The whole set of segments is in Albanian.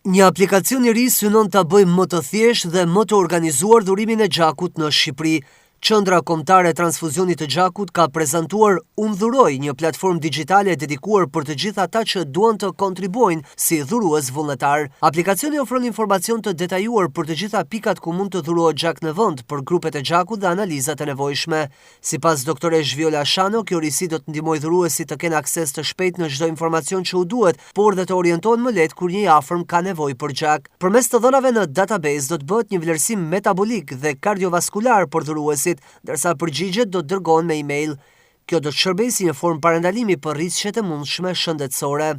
Një aplikacion i ri synon ta bëjë më të thjeshtë dhe më të organizuar dhurimin e gjakut në Shqipëri. Qendra Kombëtare e Transfuzionit të Gjakut ka prezantuar Unë Dhuroj, një platformë digjitale e dedikuar për të gjithë ata që duan të kontribuojnë si dhurues vullnetar. Aplikacioni ofron informacion të detajuar për të gjitha pikat ku mund të dhurohet gjak në vend, për grupet e gjakut dhe analizat e nevojshme. Sipas doktoreshë Viola Shano, kjo risi do të ndihmojë dhuruesit të kenë akses të shpejtë në çdo informacion që u duhet, por dhe të orientohen më lehtë kur një i afërm ka nevojë për gjak. Përmes të dhënave në database do të bëhet një vlerësim metabolik dhe kardiovaskular për dhuruesit, ndërsa përgjigjet do të dërgohen me email. Kjo do të shërbejë si një formë parandalimi për rrisqet e mundshme shëndetësore.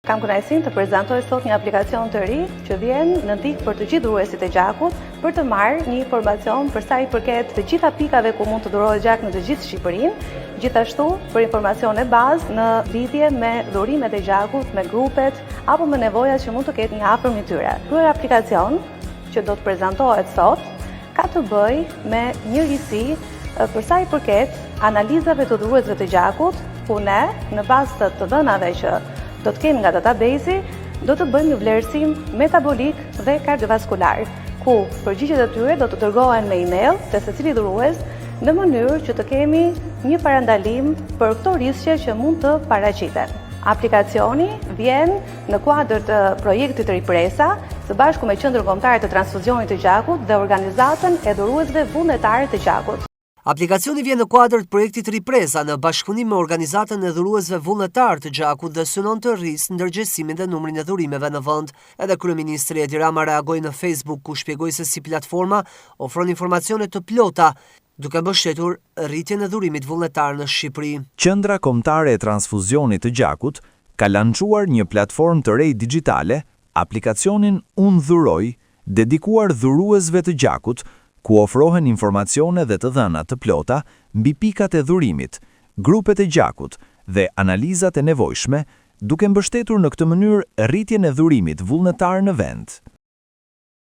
Kam kënaqësinë të prezantoj sot një aplikacion të ri që vjen në ndihmë për të gjithë dhuruesit e gjakut për të marrë një informacion për sa i përket të gjitha pikave ku mund të dhurohet gjak në të gjithë Shqipërinë, gjithashtu për informacione bazë në lidhje me dhurimet e gjakut, me grupet apo me nevojat që mund të ketë një i afërm i tyre. Ky aplikacion që do të prezantohet sot ka të bëjë me një risi për sa i përket analizave të dhuruesve të gjakut, ku ne, në bazë të të dhënave që do të kemi nga database-i, do të bëjmë një vlerësim metabolik dhe kardiovaskular, ku përgjigjet e tyre do të dërgohen me email te secili dhurues në mënyrë që të kemi një parandalim për këto risqe që mund të paraqiten. Aplikacioni vjen në kuadër të projektit Ripresa, së bashku me Qendrën Kombëtare të Transfuzionit të Gjakut dhe Organizatën e Dhuruesve Vullnetarë të Gjakut. Aplikacioni vjen në kuadër të projektit Ripresa në bashkëpunim me Organizatën e Dhuruesve Vullnetarë të Gjakut dhe synon të rrisë ndërgjegjësimin dhe numrin e dhurimeve në vend. Edhe kryeministri Edi Rama reagoi në Facebook ku shpjegoi se si platforma ofron informacione të plota, duke mbështetur rritjen e dhurimit vullnetar në Shqipëri. Qendra Kombëtare e Transfuzionit të Gjakut ka lançuar një platformë të re digjitale, aplikacionin Unë Dhuroj, dedikuar dhuruesve të gjakut, ku ofrohen informacione dhe të dhëna të plota mbi pikat e dhurimit, grupet e gjakut dhe analizat e nevojshme, duke mbështetur në këtë mënyrë rritjen e dhurimit vullnetar në vend.